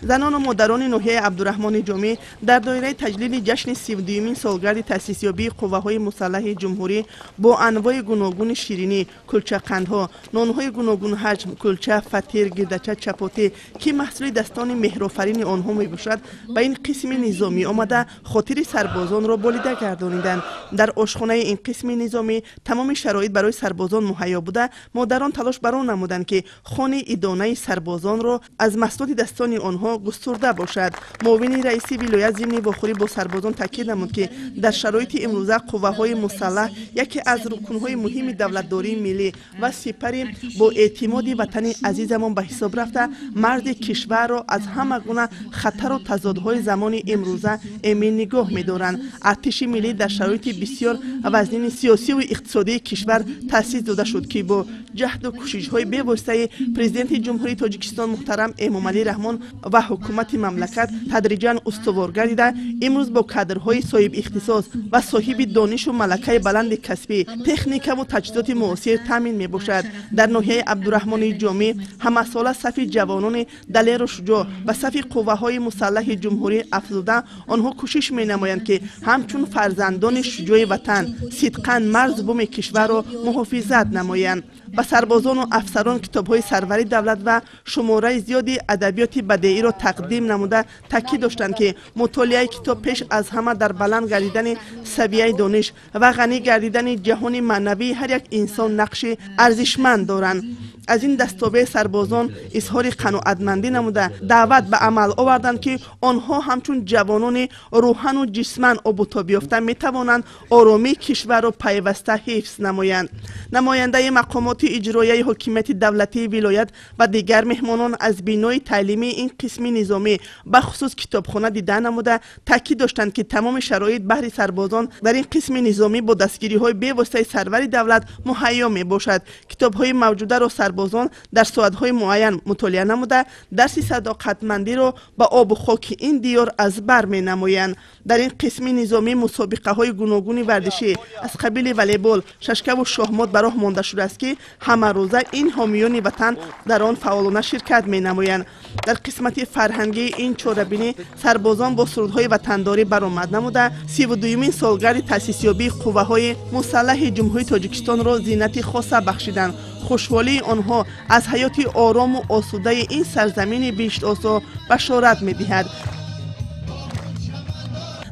Занону модарони ноҳияи Абдураҳмони Ҷомӣ дар доираи таҷлили ҷашни 32-юмин солгарди таъсисёбии қувваҳои мусаллаҳи ҷумҳурӣ бо анвои гуногуни ширинӣ, кулчақандҳо, нонҳои гуногунҳаҷм, кулча, фатир, гирдача, чапотӣ, ки маҳсули дастони меҳрофарини онҳо мебошад, ба ин қисми низомӣ омада хотири сарбозонро болида гардониданд. Дар ошхонаи ин қисми низомӣ тамоми шароит барои сарбозон муҳайё буда, модарон талош бар он намуданд, ки хони идонаи сарбозонро аз маҳсулоти дастони онҳо густурда бошад. Муовини раиси вилоят зимни вохӯрӣ бо сарбозон таъкид намуд, ки дар шароити имрӯза қувваҳои мусаллаҳ яке аз рукнҳои муҳими давлатдории миллӣ ва сипари бо эътимоди ватани азизамон ба ҳисоб рафта, марзи кишварро аз ҳама гуна хатару тазодҳои замони имрӯза эмин нигоҳ медоранд. Артиши миллӣ дар шароити бисёр вазнини сиёсиву иқтисодии кишвар таъсис дода шуд, ки бо ҷаҳду кӯшишҳои бевоситаи Президенти Ҷумҳурии Тоҷикистон муҳтарам Эмомалӣ Раҳмон ва ҳукумати мамлакат тадриҷан устувор гардида, имрӯз бо кадрҳои соҳибихтисос ва соҳиби донишу малакаи баланди касбӣ, техникаву таҷҳизоти муосир таъмин мебошад. Дар ноҳияи Абдураҳмони Ҷомӣ ҳамасола сафи ҷавонони далеру шуҷоъ ба сафи қувваҳои мусаллаҳи ҷумҳурӣ афзуда, онҳо кӯшиш менамоянд, ки ҳамчун фарзандони шуҷои ватан сидқан марзу буми кишварро муҳофизат намоянд. Ба сарбозону афсарон китобҳои сарвари давлат ва шумораи зиёди адабиёти бадеиро тақдим намуда, таъкид доштанд, ки мутолиаи китоб пеш аз ҳама дар баланд гардидани савияи дониш ва ғанӣ гардидани ҷаҳони маънавии ҳар як инсон нақши арзишманд доранд. Аз ин дастовеи сарбозон изҳори қаноатмандӣ намуда, даъват ба амал оварданд, ки онҳо ҳамчун ҷавонони рӯҳану ҷисман обутобёфта метавонанд оромии кишварро пайваста ҳифз намоянд. Намояндаи мақомоти иҷроияи ҳокимияти давлатии вилоят ва дигар меҳмонон аз бинои таълимии ин қисми низомӣ, бахусус китобхона дида намуда, таъкид доштанд, ки тамоми шароит баҳри сарбозон дар ин қисми низомӣ бо дастгириҳои бевоситаи сарвари давлат муҳайё мебошад. Китобҳои мавҷударо сарбозон дар соатҳои муайян мутолиа намуда, дарси садоқатмандиро ба обу хоки ин диёр аз бар менамоянд. Дар ин қисми низомӣ мусобиқаҳои гуногуни варзишӣ аз қабили волейбол, шашкаву шоҳмот ба роҳ монда шудааст, ки ҳамарӯза ин ҳомиёни ватан дар он фаъолона ширкат менамоянд. Дар қисмати фарҳангии ин чорабинӣ сарбозон бо сурудҳои ватандорӣ баромад намуда, 32-юмин солгарди таъсисёбии қувваҳои мусаллаҳи Ҷумҳурии Тоҷикистонро зинати хоса бахшиданд. Хушҳолии онҳо аз ҳаёти орому осудаи ин сарзамини биҳиштосо башорат медиҳад.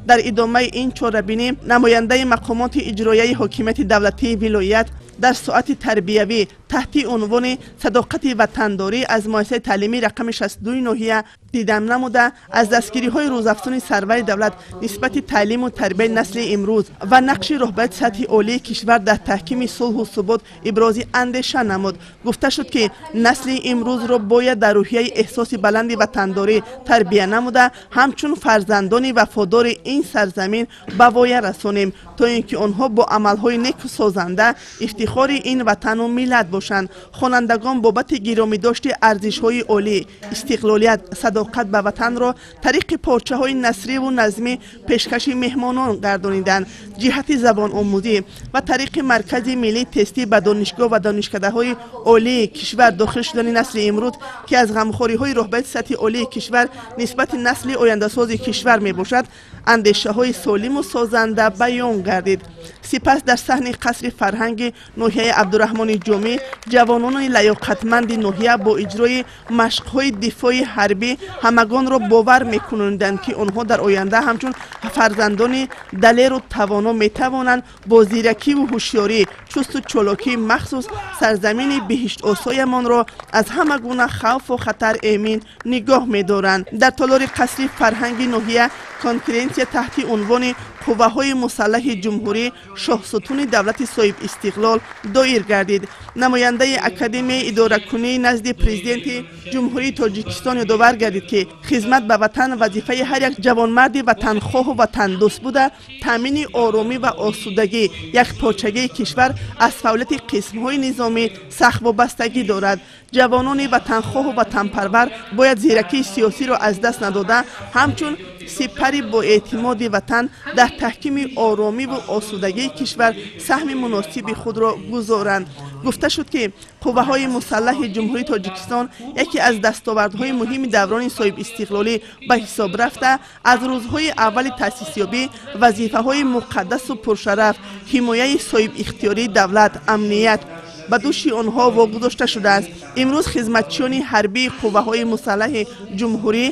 Дар идомаи ин чорабинӣ намояндаи мақомоти иҷроияи ҳокимияти давлатии вилоят дар соати тарбиявӣ таҳти унвони садоқати ватандорӣ аз муассисаи таълимии рақами 62 ноҳия дидан намуда, аз дастгириҳои рӯзафзуни сарвари давлат нисбати таълиму тарбияи насли имрӯз ва нақши роҳбарияти сатҳи олии кишвар дар таҳкими сулҳу субот ибрози андеша намуд. Гуфта шуд, ки насли имрӯзро бояд дар рӯҳияи эҳсоси баланди ватандорӣ тарбия намуда, ҳамчун фарзандони вафодори ин сарзамин ба воя расонем, то ин ки онҳо бо амалҳои неку созанда ифтихори ин ватану миллат бошанд. Хонандагон бобати гиромидошти арзишҳои олӣ, истиқлолият, садоқат ба ватанро тариқи порчаҳои насриву назмӣ пешкаши меҳмонон гардониданд. Ҷиҳати забономӯзӣ ва тариқи маркази миллии тестӣ ба донишгоҳ ва донишкадаҳои олии кишвар дохил шудани насли имрӯз, ки аз ғамхориҳои роҳбарияти сатҳи олии кишвар нисбати насли ояндасози кишвар мебошад, андешаҳои солиму созанда баён гардид. Сипас дар саҳни қасри фарҳанги ноҳияи Абдураҳмони Ҷомӣ ҷавонони лаёқатманди ноҳия бо иҷрои машқҳои дифои ҳарбӣ ҳамагонро бовар мекунониданд, ки онҳо дар оянда ҳамчун фарзандони далеру тавоно метавонанд бо зиракиву ҳушёрӣ, чусту чолокии махсус сарзамини биҳиштосоямонро аз ҳама гуна хавфу хатар эмин нигоҳ медоранд. Дар толори қасри фарҳанги ноҳия конференсия таҳти унвони қувваҳои мусаллаҳи ҷумҳурӣ шоҳсутуни давлати соҳибистиқлол доир гардид. Намояндаи Академияи идоракунии назди Президенти Ҷумҳурии Тоҷикистон ёдовар гардид, ки хизмат ба ватан вазифаи ҳар як ҷавонмарди ватанхоҳу ватандӯст буда, таъмини оромӣ ва осудагӣ, якпорчагии кишвар аз фаъолияти қисмҳои низомӣ сахт вобастагӣ дорад. Ҷавонони ватанхоҳу ватанпарвар бояд зиракии сиёсиро аз даст надода, ҳамчун сипари боэътимоди ватан дар таҳкими оромиву осудагии кишвар саҳми муносиби худро гузоранд. Гуфта шуд, ки қувваҳои мусаллаҳи Ҷумҳурии Тоҷикистон яке аз дастовардҳои муҳими даврони соҳибистиқлолӣ ба ҳисоб рафта, аз рӯзҳои аввали таъсисёбӣ вазифаҳои муқаддасу пуршараф, ҳимояи соҳибихтиёрии давлат, амният ба дӯши онҳо вогузошта шудааст. Имрӯз хизматчиёни ҳарбии қувваҳои мусаллаҳи ҷумҳурӣ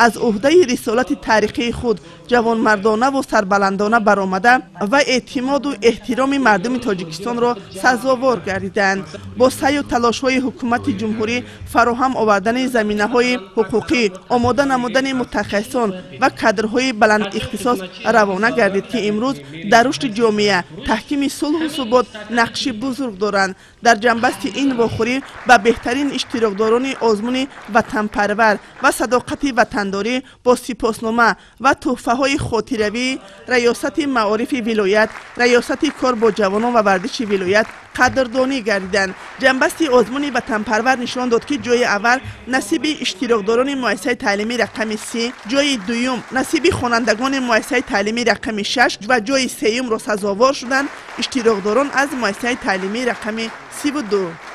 аз ӯҳдаи рисолати таърихии худ ҷавонмардонаву сарбаландона баромада ва эътимоду эҳтироми мардуми Тоҷикистонро сазовор гардиданд. Бо саъю талошҳои ҳукумати ҷумҳурӣ, фароҳам овардани заминаҳои ҳуқуқӣ, омода намудани мутахассисон ва кадрҳои баландихтисос равона гардид, ки имрӯз дар рушди ҷомеа, таҳкими сулҳу субот нақши бузург доранд. Дар ҷанбасти ин вохӯрӣ ба беҳтарин иштирокдорони озмуни ватанпарвар ва садоқати ватандорӣ бо сипоснома ва тӯҳфаҳои хотиравӣ Раёсати маорифи вилоят, Раёсати кор бо ҷавонон ва варзиши вилоят қадрдонӣ гардиданд. Ҷанбасти озмуни ватанпарвар нишон дод, ки ҷои аввал насиби иштирокдорони муассисаи таълимӣ рақами 30, ҷои дуюм насиби хонандагони муассисаи таълимӣ рақами 6 ва ҷои сеюмро сазовор шуданд иштирокдорон аз муассисаи таълимӣ рақами 32.